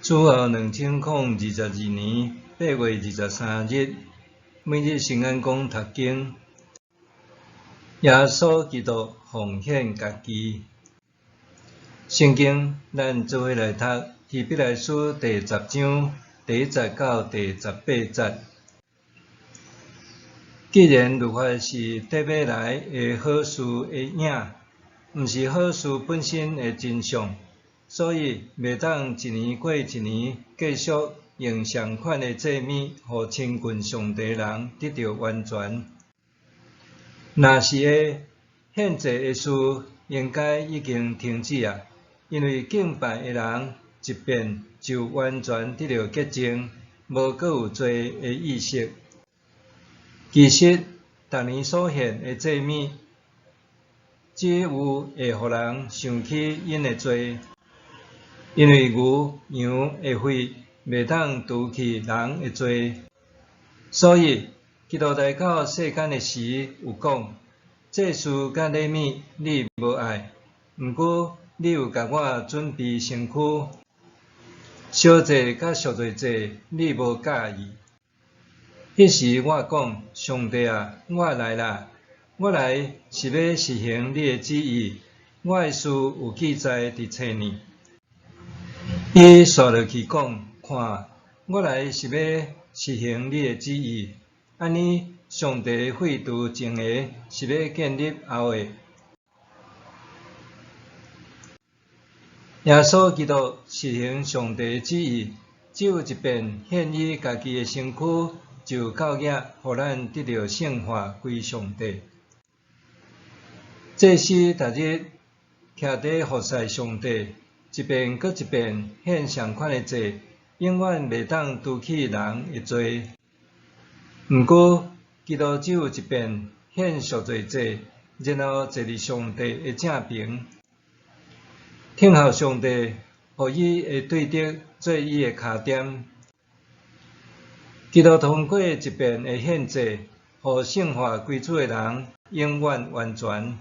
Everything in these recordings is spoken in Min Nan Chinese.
主後2022年8月23日，每日聖安講讀經，耶穌基督奉獻家己。聖經，咱做伙來讀希伯來書第十章第一節到第十八節。既然律法是得欲來的好事的影，毋是好事本身的真相，所以袂當一年過一年，繼續用相款的祭物，予親近上帝人得著完全。若是會，獻祭的事應該已經停止啊，因為敬拜的人一遍就完全得著潔淨，無閣有罪的意識。其實，逐年所獻的祭物，只有會予人想起𪜶的罪。因為牛羊的血袂當除去人的罪，所以基督來到世間的時，有講：祭司佮禮物你無愛，毋過你有共我準備身軀；燒祭佮贖罪祭你無佮意。彼時我講：上帝啊，我來啦！我來是欲實行你的旨意，我的事有記載佇冊內。伊紲落去講：看，我來是欲實行你的旨意。按呢，上帝廢除前的，是欲建立後的。耶穌基督實行上帝旨意，只有一遍獻伊家己的身軀，就夠額，予咱得著聖化歸上帝。祭司逐日徛佇服侍上帝，一遍閣一遍獻相款的祭，永遠袂當除去人的罪。毋過，基督只有一遍獻贖罪祭，然後坐佇上帝的正爿，等候上帝予伊的對敵做伊的跤墊。基督通過一遍的獻祭，予聖化歸主的人永遠完全。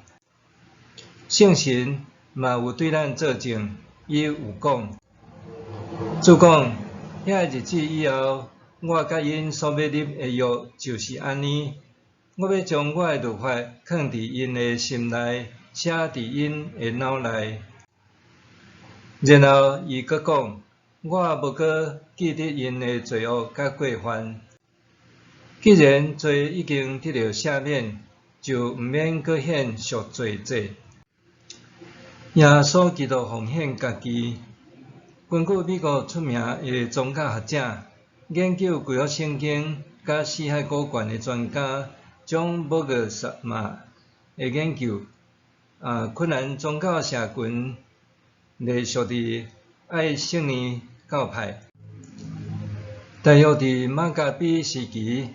聖神嘛有對咱做證，伊有講：主講，遐日子以後，我佮𪜶所欲立的約就是按呢，我欲將我的律法囥佇𪜶的心內，寫佇𪜶的腦內。然後伊閣講：我無閣記得𪜶的罪惡佮過犯。既然罪已經得著赦免，就毋免閣獻贖罪祭。耶穌基督奉獻家己。根據美國出名的宗教學者、研究舊約聖經佮死海古卷的專家蔣伯格薩馬的研究，昆蘭宗教社群隸屬佇愛色尼教派。大約佇馬加比時期，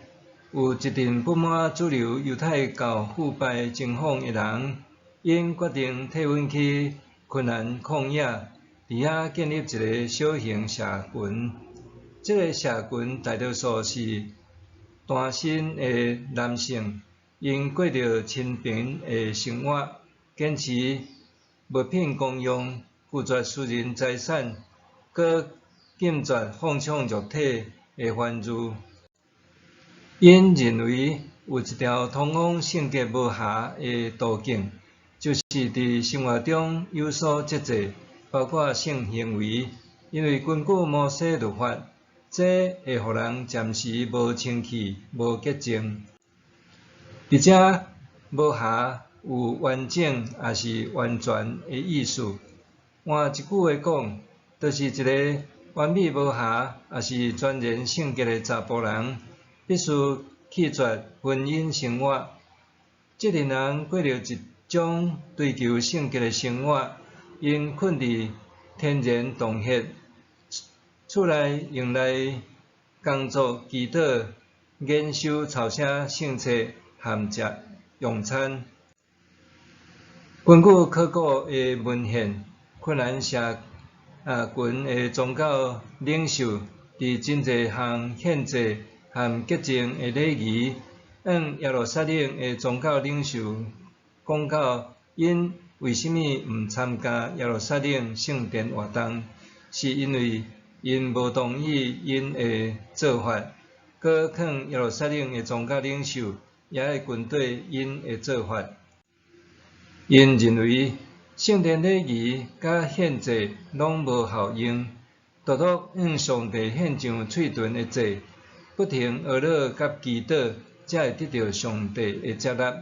有一陣不滿主流猶太教腐敗情況的人，𪜶決定退隱去昆蘭曠野，佇遐建立一个小型社群。這个社群大多數是單身的男性，𪜶過著清貧的生活，堅持物品公用，拒絕私人財產，閣禁絕放暢肉體的歡愉。𪜶認為有一條通往聖潔無瑕的途徑，就是佇生活中有所節制，包括性行為。因為根據摩西律法，這會予人暫時無清氣、無潔淨。佇遮無瑕有完整抑是完全的意思。換一句話講，就是一个完美無瑕抑是全然聖潔的查埔人，必須棄絕婚姻生活。這陣人過著一種追求聖潔的生活，𪜶睏佇天然洞穴，厝內用來工作、祈禱、研修、抄寫聖冊和食用餐。根據考古的文獻，昆蘭社群的宗教領袖佇真濟項獻祭和潔淨的禮儀，向耶路撒冷的宗教領袖講到，𪜶為啥物毋參加耶路撒冷聖殿活動，是因為 𪜶無同意𪜶的做法，閣勸耶路撒冷的宗教領袖也愛跟綴𪜶的做法。𪜶認為聖殿禮儀佮獻祭攏無效用，獨獨向上帝獻上喙唇的祭，不停哀禱佮祈禱，才會得著上帝的接納。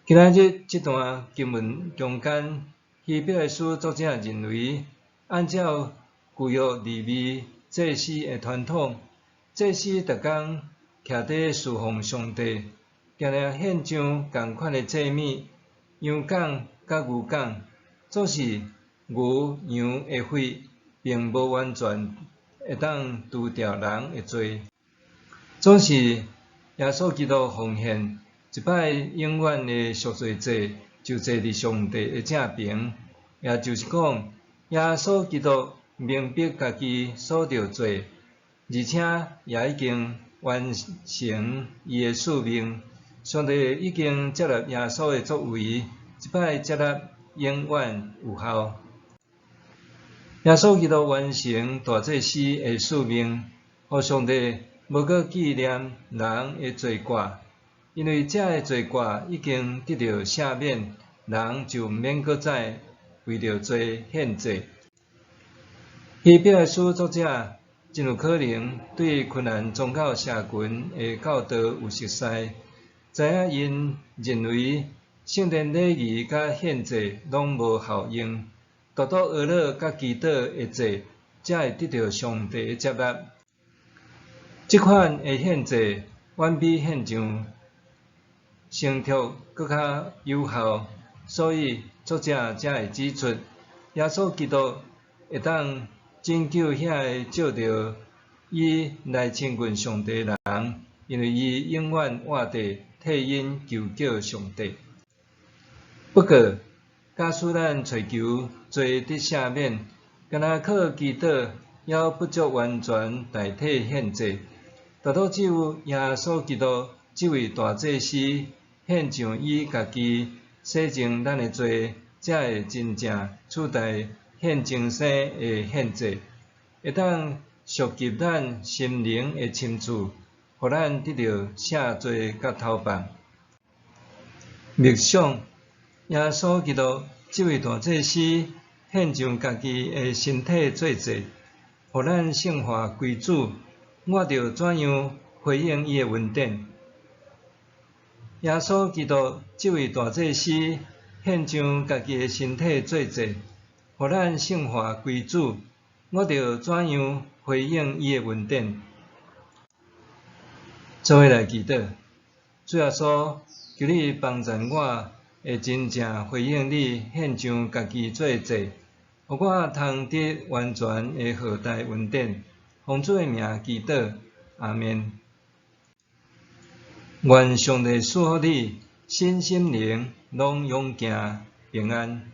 今仔日這段經文中間，希伯來書作者認為，按照舊約利未祭司的傳統，祭司逐工徛佇事奉上帝，定定獻上仝款的祭物，羊犅佮牛犅，總是牛羊的血，並無完全會當除掉人的罪。總是耶穌基督奉獻一擺永遠的贖罪祭，就坐佇上帝的正爿。也就是講，耶穌基督明白家己所著罪，而且也已經完成伊的使命。上帝已經接納耶穌的作為，一擺接納永遠有效。耶穌基督完成大祭司的使命，予上帝無閣紀念人的罪過，因為這个罪過已經得著赦免，人就毋免閣再為著罪獻祭。希伯來書作者真有可能對昆蘭宗教社群的教導有熟似，知影𪜶認為聖殿禮儀佮獻祭攏無效用，獨獨哀禱佮祈禱的祭，才會得著上帝的接納。這款的獻祭遠比獻上牲畜閣較有效，所以作者才會指出，耶穌基督會當拯救遐个藉著伊來親近上帝的人，因為伊永遠活佇替𪜶求告上帝。不過，假使咱揣求罪得赦免，干焦靠祈禱猶不足完全代替獻祭，獨獨只有耶穌基督這位大祭司獻上伊家己洗淨咱的罪，才會真正取代獻牲的獻祭，會當贖及咱心靈的深處，予咱得著赦罪佮投放。默想耶穌基督這位大祭司獻上家己的身體做祭，予咱聖化歸主，我著怎樣回應伊的恩典？耶穌基督這位大祭司獻上家己的身體做祭，予咱聖化歸主，我著怎樣回應伊的恩典？做伙來祈禱，主耶穌，求你幫助我，會真正回應你獻上家己做祭，予我通得完全的浩大恩典。奉主的名祈禱，阿們。願上帝賜福你，身心靈攏勇健平安。